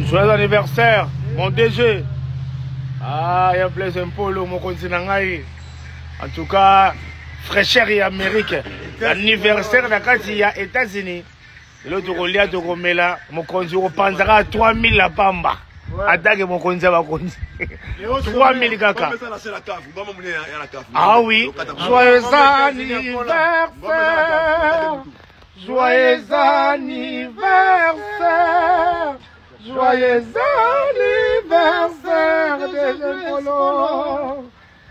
Joyeux anniversaire, mon DG. Ah, ya Blaise Mpolo, mokonzi na ngai. En tout cas, fraîcheur ya Amérique. Anniversaire na kati ya États-Unis. Lelo tokolia tokomela, mokonzi okopanzaka 3000 la pamba. Atake mokonzi ya bakonzi. 3000 kaka. Ah oui, joyeux anniversaire. Joyeux anniversaire. Joyeux anniversaire DG Polo.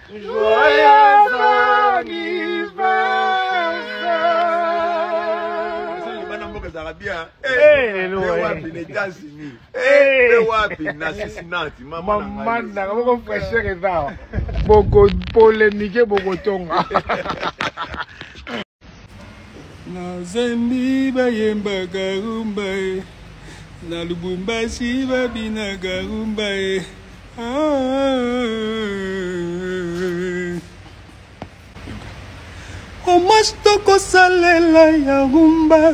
Joyeux anniversaire. Bana mboka ezalaka bien. Eh, lelo, Eh, eh. wapi na États-Unis. Eh. Eh, wapi na Cincinnati. Mama na Mama ngai. nanga moko fraîcheur eza awa. Boko polémique bokotonga. Na Zambi bayembaka rumba e, na Lubumbashi babinaka rumba e. Ah. Hommage tokosalela ya rumba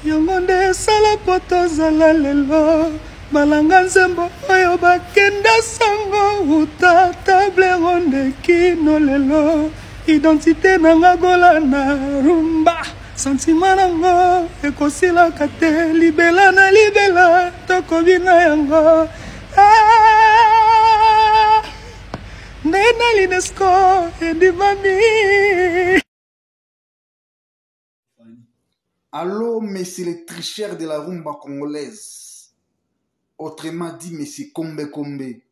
yango nde esala po tozala lelo balanga nzembo oyo bakenda sango uta table ronde kino lelo identité na nga gola na rumba sentiment nango ekosilaka te libela na libela tokobina yango ah, nde na l'UNESCO endimami. Allô, messieurs les tricheurs de la rumba congolaise. Autrement dit, messieurs Kombe Kombe.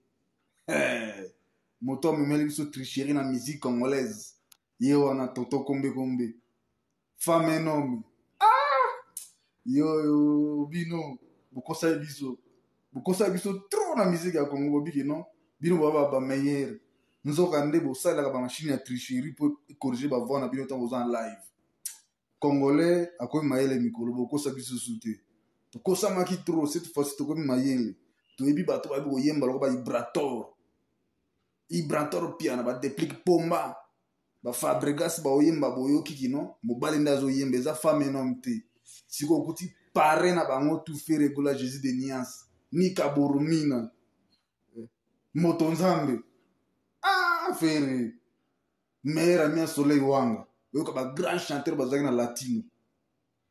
Eh, moto amemeli biso tricherie na musique congolaise. Ye wana Toto Kombe Kombe. Femme un homme. Ah! Yo, yo, bino, bokosaki biso. Bokosaki biso trop na musique ya Congo, bobiki non? Bino ba ba meilleur. Nzoka nde bosalelaka ba machine ya tricherie po corriger ba voix na bino ntango boza en live. Congolais akomi mayele mikolo, bokosa biso su te. Tokosamaki trop, cette fois-ci tokomi mayele. Toyebi bato bayebi koyemba lokola ba Ibrator. Ibrator Piana, ba Deplick Pomba, ba Fabregas baoyemba boyoki kino mobali nde azoyemba, eza femme un homme te. Sikoyo okuti parrain na bango tout Ferre Gola, Jésus de Nuance, Nika Boromina, moto Nzambe. Ah, Ferre, meilleur ami ya Soleil Wanga. Oyoka ba grand chanteur bazalaki na latino.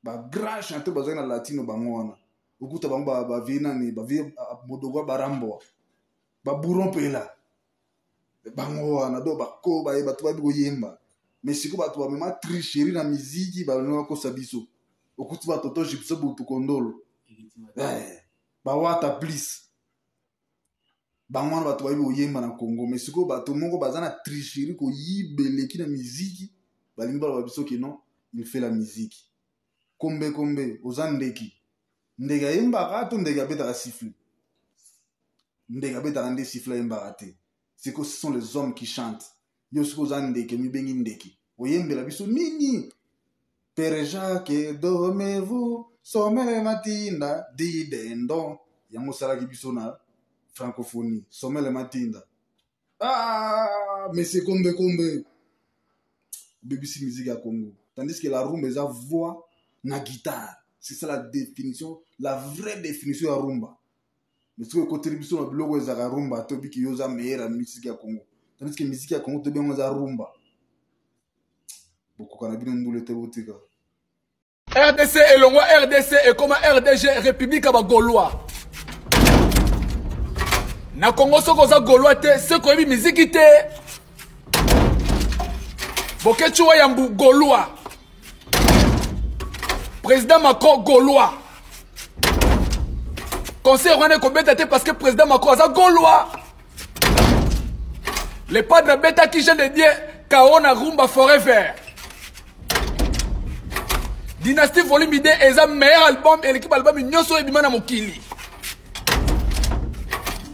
Ba grand chanteur bazalaki na latino bango wana. Okuta bango ba vie nani, ba vie Modogo Baramboa. Ba Bourron Pela. Bango wana do ba ko ba bato bayebi koyemba. Mais sikoyo bato bamema tricherie na miziki, bamema kosa biso. Okuti ba Toto Gipso Butu Kondolo. Ba Wata Bliss. Bango wana bato bayebi koyemba na Congo. Mais sikoyo bato moko baza na tricherie koyiba eleki na miziki, balingi baloba biso ke non, il fait la musique. Kombe kombe, oza ndeki. Ndeke ayembaka to ndeke abetaka siffle? Ndeke abetaka nde siffle, ayembaka te. Sikoyo ce sont les hommes qui chantent. Yo sikoyo oza ndeke, mibengi ndeke. Oyembela biso nini? Père Jacques, dormez-vous, sommeil matinda, didendo. Yango osalaki biso na francophonie, sommeil matinda. Ah, monsieur Kombe Kombe. BBC musique ya Congo. Tandis que la rumba eza voix na guitare. C'est ça la définition, la vraie définition ya rumba. Mais soki ekoteli biso na biloko ezalaka rumba, toyebi ke yo oza meilleur ya musique ya Congo. Tandis que musique ya Congo toyebi yango eza rumba. Bokoka na bino ndule te, botika. RDC elongwa RDC ekoma RDG, République ya ba Gaulois. Na Congo soki oza Gaulois te, soki oyebi miziki te. Boketshu wa Yambu Gaulois. Président Macron Gaulois. Conseil wana ekobeta te parce que président Macron aza Gaulois. Le padre abetaki Jean de Dieu KO na rumba forever. Dynastie volume 2 eza meilleur album eleki ba album nyonso ebima na mokili.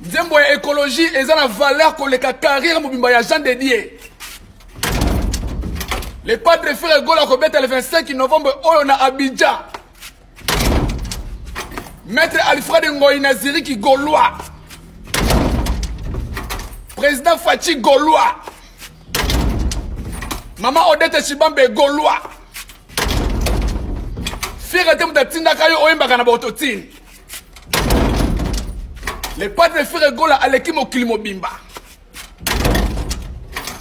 Nzembo ya écologie eza na valeur koleka carrière mobimba ya Jean de Dieu. Le padre Ferre Gola kobeta le 25 novembre oyo na Abidjan. Maître Alfred Ngoyi na Zurich Gaulois. Président Fatshi Gaulois. Maman Odette Chibambe Gaulois. Fier te mutu atindaka yo oyembaka na ba autotune. Le padre Ferre Gola aleki mokili mobimba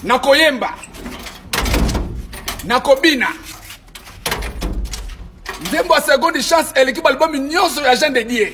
na koyemba, na kobina. Nzembo ya Seconde Chance eleki balbomi nyonso ya Jean de Dieu.